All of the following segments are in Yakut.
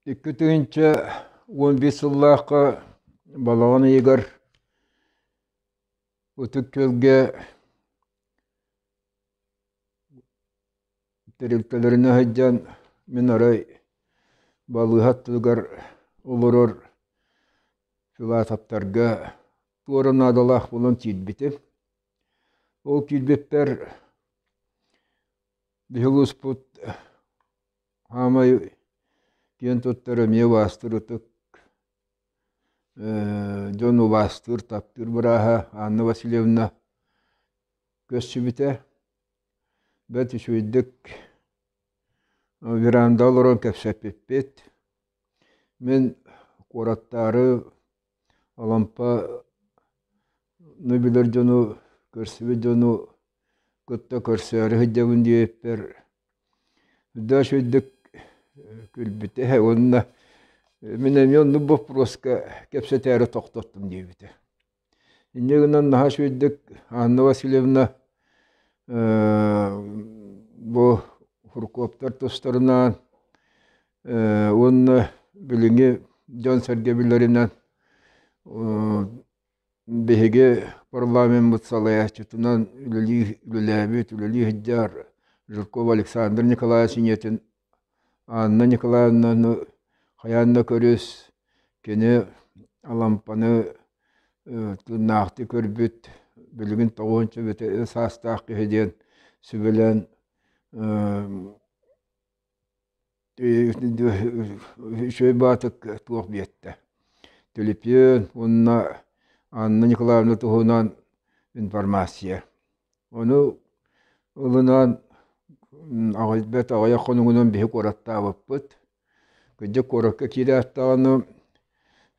2011 сыллаахха балаҕан ыйыгар Ытык Күөлгэ тэрилтэлэринэ сылдьан мин арай балыыһа аттыгар олорор Филатовтарга туора наадалаах буолан киирбитим. Ол киирбиппэр биһиги улууспут Хаамай киэн туттар эмиэ убаастыыр ытык дьон убаастыыр, таптыыр бырааһа Анна Васильевна көрсүбүтэ. Бэрт үчүгэйдик верандаҕа олорон кэпсэппиппит. Мин куораттаары Алампаны билэр дьону, көрсүбүт дьону кытта көрсөөрү сылдьабын диэбиппэр да үчүгэйдик күлбүтэ уонна мин эмиэ оннук боппуруоска кэпсэтээри тохтоттум диэбитэ. Инньэ гынан наһаа үчүгэйдик Анна Васильевна бу Куркуоптар тустарынан уонна билиҥҥи дьон-сэргэ билэринэн биһиги парламеммыт салайааччытынан үлэлии үлэлээбит, үлэлии сылдьар Жирков Александр Николаевич ийэтин Анна Николаевнаны хайаан да көрүс, кини Алампаны тыыннаахтыы көрбүт, билигин тоҕуһунча саастаах киһи диэн сүбэлээн Үчүгэй баатык туох биэрдэ. Төлөпүөн уонна Анна Николаевна туһунан информация. Ону ылынан аҕыйбат аҕыйах хонугунан биһи куораттаабыппыт. Кырдьык куоракка киирээт даҕаны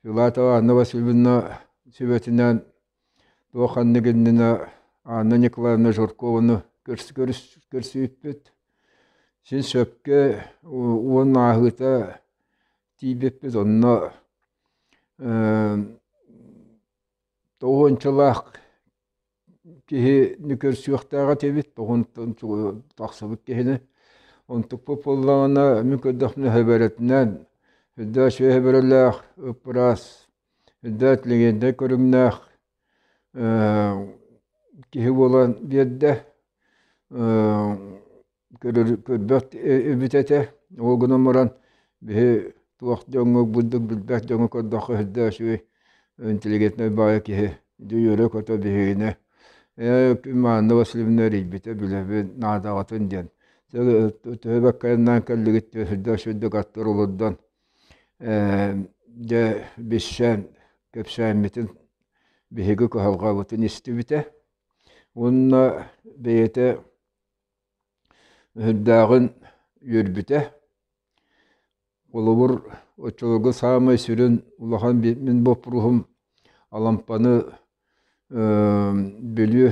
Филатова Анна Васильевна сүбэтинэн Туох ханнык иннинэ Анна Николаевна Жиркованы көрсүбүппүт. Син сөпкө уон ааһыыта тиийбиппит. Онно тоҕуончалаах киһини көрсүөхтээх этибит, тоҕунтан тахсыбыт киһини. Онтукпут буоллаҕына, мин көрдөхпүнэ сөбөрөтүнэн, үрдээх үчүгэй сөбөрөлөөх, ып-ыраас Үрдээх легенда көрүҥнээх киһи буолан биэрдэ. Көрбөт эбит этэ. Ол гынан баран биһи туох дьоҥҥо бурдук билбэт дьоҥҥо көрдөххө сүрдээх үчүгэй интеллигентнэй баайа киһи дьэ үөрэ-көтө биһигини ээ Анна Васильевна эрийбитэ билэбин наадаҕытын диэн төһө бэккэ айаннаан кэллигит диэн сүрдээх үчүгэйдик аттар олордон Дьэ билсэн кэпсээммитин биһиги кыһалҕабытын истибитэ уонна бэйэтэ сүрдээҕин үөрбүтэ. Холобур, оччолорго саамай сүрүн улахан мин боппуруоһум Алампаны Бүлүү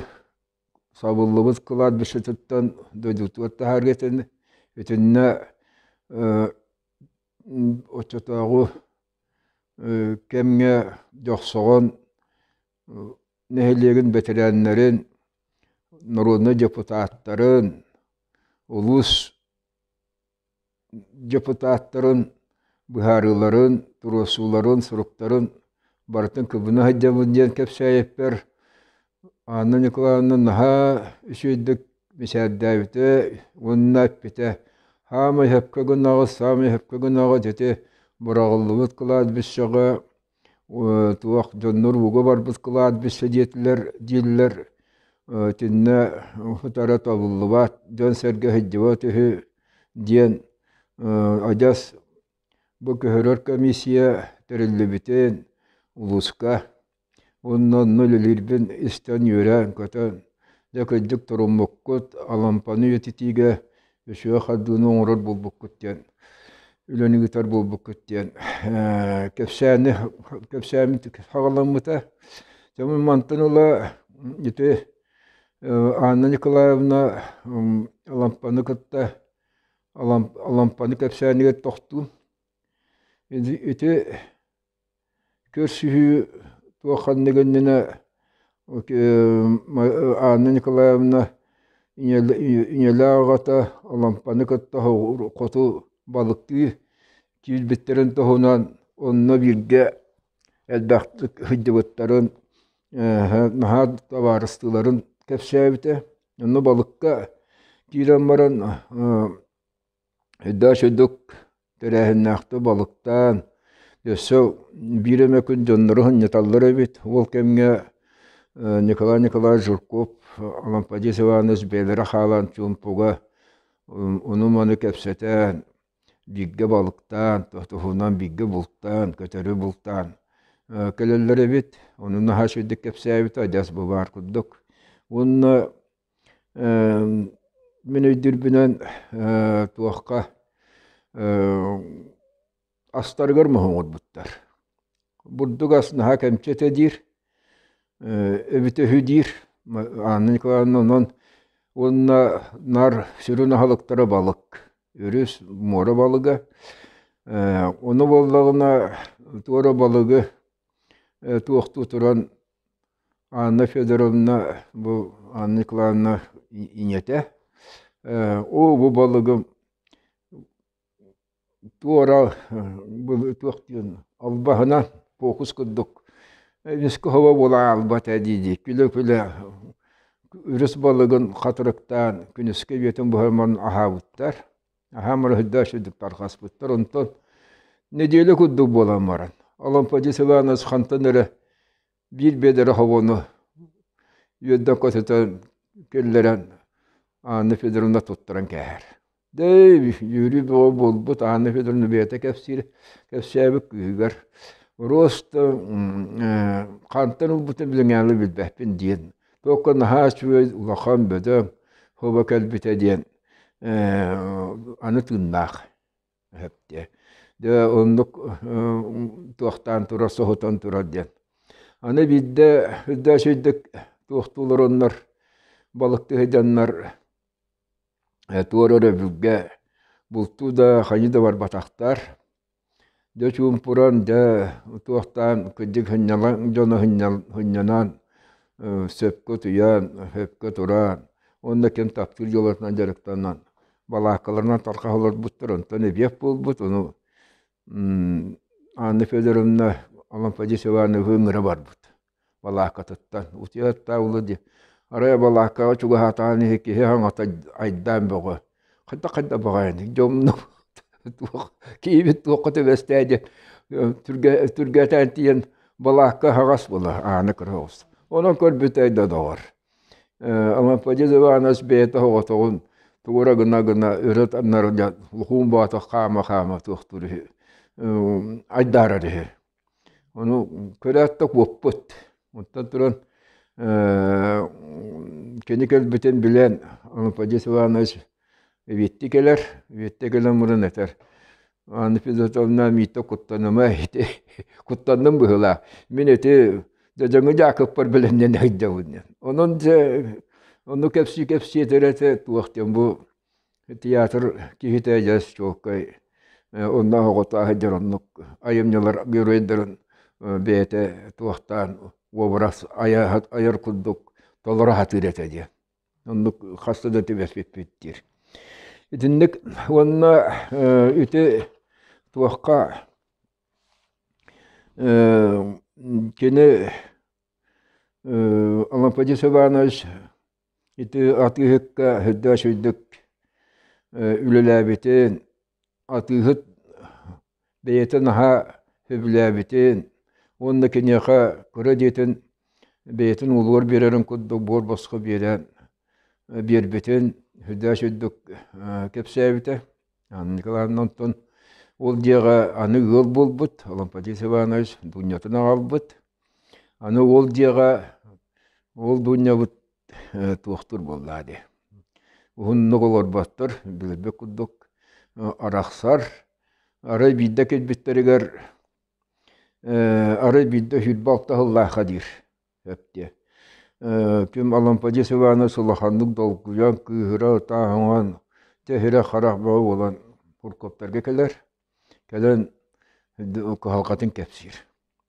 сабыллыбыт кладбищетыттан дойдутугар таһаарга этин итиннэ оччотооҕу кэмҥэ Дьохсоҕон нэһилиэгин бэтэрээннэрин, народнай депутаттарын, улуус депутаттарын быһаарыыларын, туруорсууларын, суруктарын барытын кыбына сылдьабын диэн кэпсээбиппэр Анна Николаевна наһаа үчүгэйдик мичээрдээбитэ уонна эппитэ: «Саамай сөпкө гынаҕыт, саамай сөпкө гынаҕыт, ити быраҕыллыбыт кладбищеҕа туох дьоннор ууга барбыт кладбище диэтилэр дииллэр, итиннэ утара табыллыбат, дьон-сэргэ сылдьыбат үһү» диэн адьас бу көһөрөр комиссия тэриллибитин улууска Уонна онно үлэлиирбин истэн үөрэн-көтөн, дьэ кырдьык туруммуккут, Алампаны үйэтитиигэ үчүгэй хардыыны оҥорор буолбуккут диэн, үлэни ыытар буолбуккут диэн кэпсээни кэпсээммит саҕаламмыта. Дьэ мантан ыла ити Анна Николаевна Алампаны кытта Алампаны кэпсээнигэр тохтуум. Ити Көрсүһүү туох ханнык иннинэ Анна Николаевна ийэлээх аҕата Алампаны кытта хоту балыктыы киирбиттэрин туһунан онно бииргэ элбэхтик сылдьыбыттарын, наһаа табаарыстыыларын кэпсээбитэ. Онно балыкка киирэн баран Өйдөөх үрдүк тэрээһиннээхтик балыктаан, өссө биир эмэ күн дьоннору сынньаталлар эбит. Ол кэмҥэ Николай Николаевич Жирков, Алампадис Иванович бэйэлэрэ хаалан чуумпуга ону-маны кэпсэтэн, бииргэ балыктаан, туһунан бииргэ бултаан, көтөрү бултаан кэлэллэр эбит. Ону наһаа үчүгэйдик кэпсээбитэ, адьас бу баар курдук. Уонна Мин өйдүүрбүнэн туохха астарыгар моһоҥорбуттар. Бурдук ас наһаа кэмчи этэ диир, эбитэ үһү диир Анна Николаевна онон уонна наар сүрүн аһылыктара балык, өрүс, муора балыга. Ону буоллаҕына туора балыгы туохтуу туран Анна Федоровна бу Анна Николаевна ийэтэ оо бу балыгым туора туох диэн албаһынан фокус курдук эмискэ хово буола хаалбат ээ дии-дии күлэ-күлэ өрүс балыгын хатырыктаан күнүскэ үйэтин быһа аһаабыттар. Аһаан баран сүрдүк тарҕаспыттар. Онтон нэдиэлэ курдук буолан баран Алампадьыс Иванович хантан эрэ биир биэдэрэ хобону үөрдэн көтүтэн киллэрэн Анна Федоровна туттаран кээһэр. Дэ үөрүү бөҕө буолбут Анна Федоровна бэйэтэ кэпсиир, кэпсээбит кыыһыгар просто хантан ылбытын билиҥҥээҥҥэ билбэппин диэн. Туохха наһаа үчүгэй улахан бөдөҥ хобо кэлбитэ диэн аны тыыннаах Эптиэ. Дьэ оннук туохтаан турар, соһутан турар диэн. Аны биирдэ үрдэ үчүгэйдик туохтуу олороннор, балыктыы сылдьаннар туора өрөбүлгэ бултуу да, хайыы да барбатахтар. Дьэ чуумпуран, дьэ туохтаан кырдьык сынньалаҥ дьоно сынньанан, сөпкө утуйан, сөпкө туран уонна ким таптыыр дьыалатынан дьарыктанан балааккаларынан тарҕаһа олорбуттар, онтон эбиэт буолбут, ону Анна Федоровна Алампадис Ивановы ыҥыра барбыт балааккатыттан. Утуйа сытаабыла дии. Арай балааккаҕа чугаһаатаҕын иһи киһи саҥата айдаан бөҕө. Хайдах-хайдах баҕайыный дьоммун туох киһибит туохха түбэстээ диэн түргэтээн тиийэн балаакка аһаҕас буола аана кыра оҕус. Онон көрбүтэ да доҕор. Алампадьыс Иванович бэйэтэ соҕотоҕун тугу эрэ гына-гына өрө таҥнары лукуун боотох хаама-хаама туохтуур үһү, айдаарар үһү. Ону көрөөт да куоппут. Онтон туран кини кэлбитин билэн Алампадьыс Иванович Витти кэлэр, Витти кэлэн мурун этэр: Анна Федотовна Миитэ куттаныма ити куттанным быһыылаах. Мин ити дьадьаҥы Дьаакыппар бэлэмнэнэ сылдьабын диэн. Онон дьэ ону кэпсии-кэпсии этэр этэ туох диэн бу театр киһитэ дьэс чуолкай онно оҕото сылдьар оннук айымньылар геройдарын бэйэтэ туохтаан уобарас айар курдук толоро сатыыр этэ диэн. Оннук хаста да түбэспиппит диир. Итинник уонна ити туохха кини Алампадис Иванович ити атыыһыкка сүрдээх үчүгэйдик үлэлээбитин, атыыһыт бэйэтэ наһаа сөбүлээбитин уонна киниэхэ кыра дьиэтин бэйэтин уолугар биэрэрин курдук буор босхо биэрэн биэрбитин сүрдээх үчүгэйдик кэпсээбитэ. Анна Николаевна онтон ол дьиэҕэ аны ыал буолбут Алампадис Иванович Дунятын аҕалбыт. Аны ол дьиэҕэ ол Дунябыт туохтуур буоллаа дии. Уһуннук олорботтор, билэрбит курдук арахсар. Арай биирдэ кэлбиттэригэр арай биирдэ 26 сыллаахха диир сөп диэ. Ким Алампадис Иванович улаханнык долгуйан, кыыһыра ытааһыҥан, тэһирэ харах бөҕө буолан Куркуоптарга кэлэр. Кэлэн кыһалҕатын кэпсиир.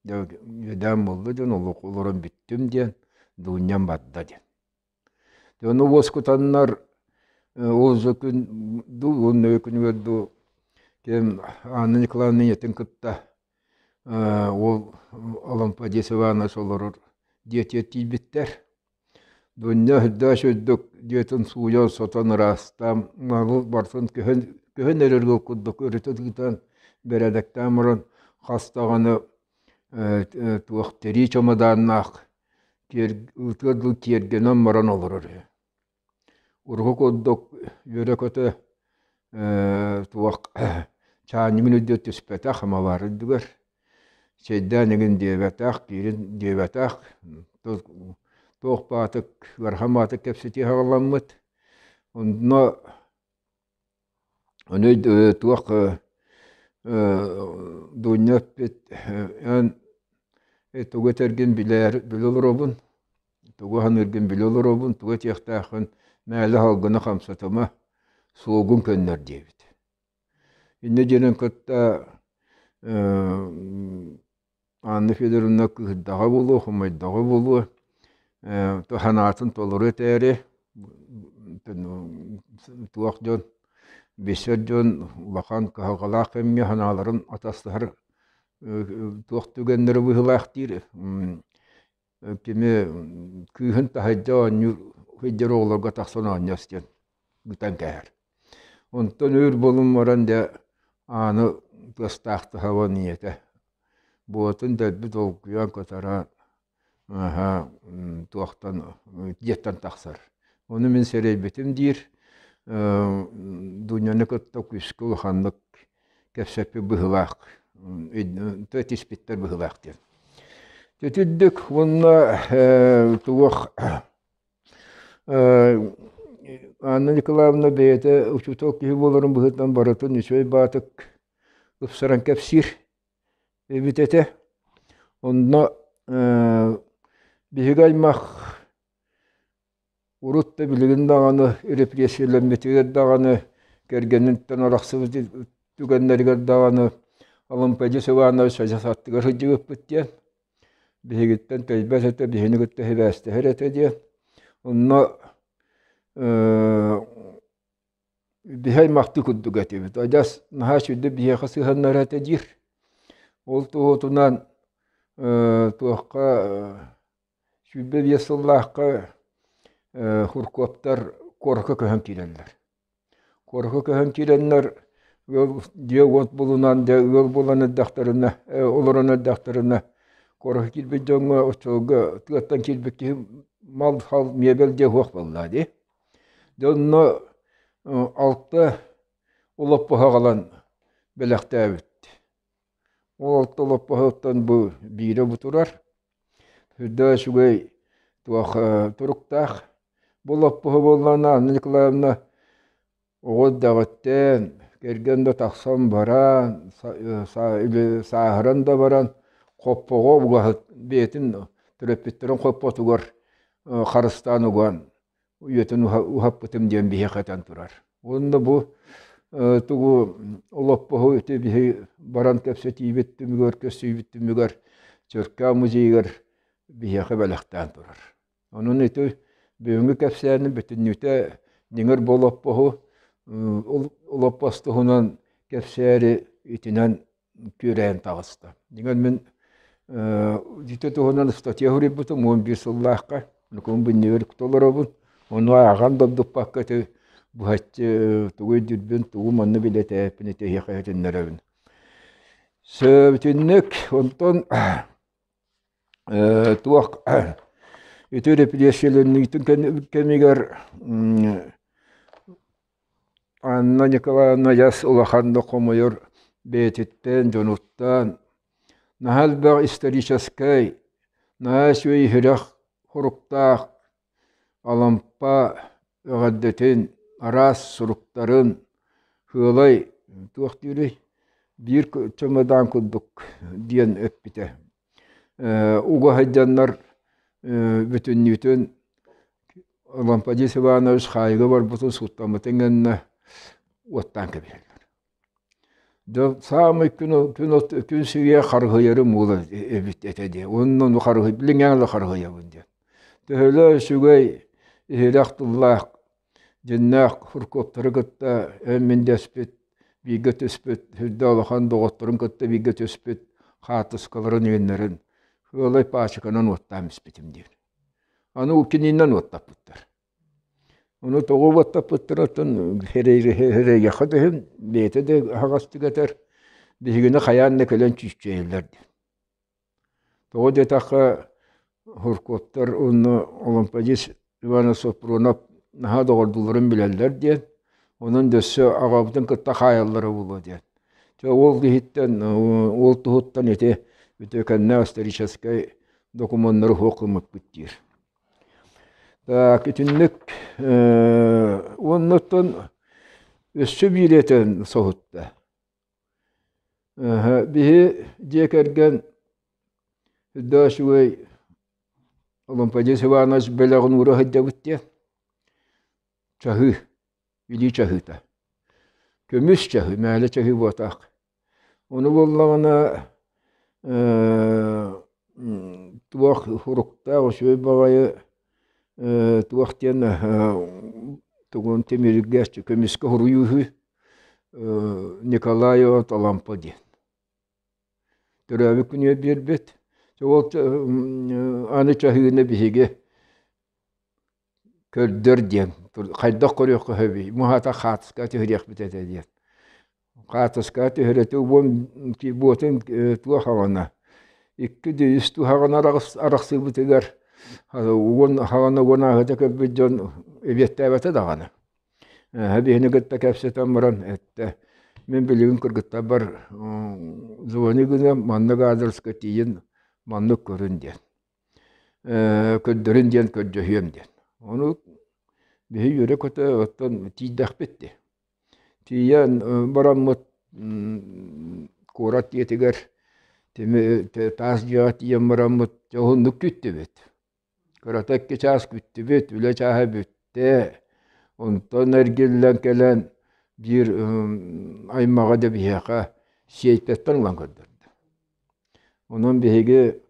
Үөдээн буолла диэн олорон бүттүм диэн, дуунньам барда диэн. Ону уоскутаннар ол күн дуу, уонна күнүгэр дуу. Ким Анна Николаевна ийэтин кытта уол Алампа Одесса Иванович олорор дьиэтигэр тиийбиттэр. Дуня үрдээх үрдүк дьиэтин сууйан, сотон ыраастаан, малы барытын көһөн, көһөн эрэр ыал курдук өрүтэ тыытан, бэрээдэктээн баран хас даҕаны туох тирии чомодааннаах ыытыар дылы тиэргэнэн баран олорор үһү. Урукку курдук үөрэ-көтө туох чаанньыгын үрдүгэр түспэтэх, самовар үрдүгэр чэйдээн игин диэбэтэх, киирин диэбэтэх, туох баатык, ыарахан баатык кэпсэтии аҕаламмыт. Онно Ону туох Дуня эппит эн тугу этэргин билээр билэ олоробун, тугу саныыргын билэ олоробун, тугу этиэхтээххин мээлэ салгыны хамсатыма, суолгун көннөр диэбит. Инньэ диэнин кытта Анна Федоровна кыыһырдаҕа буолуо, хомойдоҕо буолуо, санаатын толору этээри туох дьон, билсэр дьон улахан кыһалҕалаах кэмҥэ санааларын атастаһар туох түгэннэрэ быһыылаах диир Кини кыыһын таһырдьа оонньуур сылдьар оҕолорго тахсан оонньоос диэн ыытан кээһэр. Онтон өр буолан баран дьэ ааны тыастаахтаһабын ийэтэ буотун дэлби долгуйан кытара аһа туохтан дьиэттэн тахсар. Ону мин сэрэйбитим диир Дуняны кытта күүскэ улаханнык кэпсэппит быһыылаах, этиспиттэр быһыылаах диэн. Итирдик уонна туох Анна Николаевна бэйэтэ учуутал киһи буоларын быһыытынан барытын үчүгэй баатык ыпсаран кэпсиир эбит этэ. Онно биһиги аймах Урут да билигин даҕаны репрессиялэммитигэр даҕаны, кэргэниттэн арахсыбыт түгэннэригэр даҕаны Алампадис Иванович адьас аттыгар сылдьыбыппыт диэн, биһигиттэн тэйбэт этэ, биһини кытта сибээстэһэр этэ диэн. Онно биһи аймахтыы курдук этибит. Адьас наһаа үчүгэйдик биһиэхэ сыһыаннара этэ диир. Ол туоһутунан туохха 25 сыллаахха Хуркуоптар куоракка көһөн киирэллэр. Куоракка көһөн киирэннэр ыал дьиэ-уот булунан, дьэ ыал буолан эрдэхтэринэ, олорон эрдэхтэринэ куоракка киирбит дьоҥҥо оччолорго тыаттан киирбит киһи мал-сал, миэбэл диэ суох буоллаҕа дии. Дьэ онно алта олоппоһу аҕалан бэлэхтээбит. Ол алта олоппоһуттан бу биирэ бу турар. Сүрдээх үчүгэй туох туруктаах. Бу олоппоһу буоллаҕына Анна Николаевна оҕо эрдэҕиттэн кэргэн да тахсан баран, сааһыран да баран хоппоҕо угаһыт бэйэтин төрөппүттэрин хоппотугар харыстаан уган үйэтин уһаппытым диэн биһиэхэ этэн турар. Уонна бу тугу олоппоһу ити биһи баран кэпсэтиибит түмүгэр, көрсүүбүт түмүгэр Чөркөөх музейыгар биһиэхэ бэлэхтээн турар. Онон ити бүгүҥҥү кэпсээним бүтүннүүтэ дьиҥэр бу олоппоһу олоппос туһунан кэпсээри итинэн күөрэйэн таҕыста. Дьиҥэр мин ити туһунан ыстатыйа суруйбутум 11 сыллаахха Нукун биннибэр толоробун. Ону ааҕан дордуппакка ити быһаччы тугу өйдүүрбүн, тугу манна билэтээппин ити эһиэхэ иһитиннэрэбин. Сөбүтүннүк онтон туох ити репрессияланныытын кэмигэр Анна Николаевна адьас улаханнык хомойор бэйэтиттэн, дьонуттан наһаа элбэх историческай, наһаа үчүгэй иһирэх суруктаах Алампа эҕэрдэтин араас суруктарын Сыалай туох диирий биир чымыдаан курдук диэн эппитэ. Уга сылдьаннар бүтүннүүтүн Лампадис Иванович хаайыыга барбытын сууттаммытын кэннэ уоттаан кэбиһэллэр. Дьэ саамай күн күн күн сиригэр харыһыйарым уола эбит этэ диэн. Уонна ону харыһый билиҥҥээҥи да харыһыйабын диэн. Төһөлөөх үчүгэй иһирэх тыллаах дьиннээх Куркуоптары кытта эн-мин дэспит, бииргэ түспүт, сүрдээх улахан доҕотторун кытта бииргэ түспүт хаартыскаларын үөннэрин сыалай паачыканан уоттаан испитим диир. Аны кининэн уоттаппыттар. Ону тоҕо уоттаппыттара оттон эрэйгэххэ түһүн, бэйэтэ да аһаҕастык этэр, биһигини хайаан да кэлэн чүүччэйэллэр диэн. Тоҕо диэтэххэ, Хуркуоптар уонна Оломподист Иван Сопрунов наһаа доҕордууларын билэллэр диэн, онон өссө аҕабытын кытта хаайаллара буолуо диэн. Дьэ ол иһиттэн, ол туһуттан ити үтүөкэннээх историческай докумуоннары суох гыммыппыт диир. Так итинник уонна оттон өссө биир этэн соһутта. Биһи дьиэ кэргэн үрдээх үчүгэй Оломподист Иванович бэлэҕин уура сылдьабыт диэн чаһыы, илии чаһыыта. Көмүс чаһыы, мээлэ чаһыы буотах. Ону буоллаҕына туох суруктаах үчүгэй баҕайы туох диэн тугун тимиргэ көмүскэ суруйуу үһү Николаева Алампа диэн. Төрөөбүт күнүгэр биэрбит. Ол аны чаһыыны биһиги көрдөр диэн хайдах көрүөххэ сөбүй муһата хаартыска түһэриэхпит этэ диэн хаартыска түһэрэтэ уон буотун туох аҕана икки үс туһаҕына арахсыыбытыгар уон хаҕана уон ааһыта көрбүт дьон эбиэттээбэтэ даҕаны биһини кытта кэпсэтэн баран эттэ мин билигин кыргыттарбар звони гыныам маннык аадырыска тиийин маннык көрүн диэн көрдөрүн диэн көрдөһүөм диэн. Ону биһи үөрэ-көтө оттон тиийдэхпит дии. Тиийэн бараммыт куорат дьиэтигэр таас дьиэҕэ тиийэн бараммыт дьоһуннук күүттүбүт. Кырата икки чаас күүттүбүт, үлэ чааһа бүттэ. Онтон эргиллэн кэлэн биир аймаҕа да биһиэхэ сиэйпэттэн ылан көрдөрдө. Онон биһиги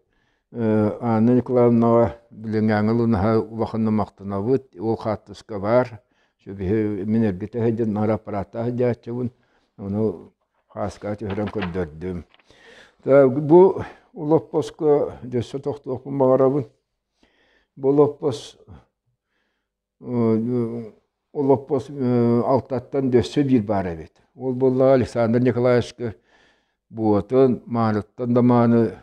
Анна Николаевнаҕа билиҥҥээҥи лунаһа улаханнык махтанабыт, ол хаартыска баар. Биһи мин эргитэ сылдьан наар аппарааттаах сылдьааччыбын, ону хааскаҕа түһэрэн көрдөрдүм. Бу олоппоско өссө тохтуохпун баҕарабын. Бу олоппос Олоппос алтаттан өссө биир баар эбит. Ол буоллаҕа Александр Николаевичка буотун мааныттан да мааны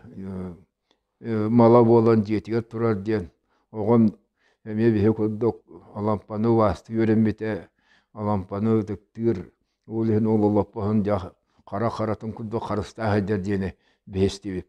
мала буолан дьиэтигэр турар диэн оҕом эмиэ биһи курдук Алампаны убаастыы үөрэммитэ, Алампаны ытыктыыр, ол иһин ол олоппоһун дьэ хара харатын курдук харыстаа сылдьар диэни биһи истибиппит.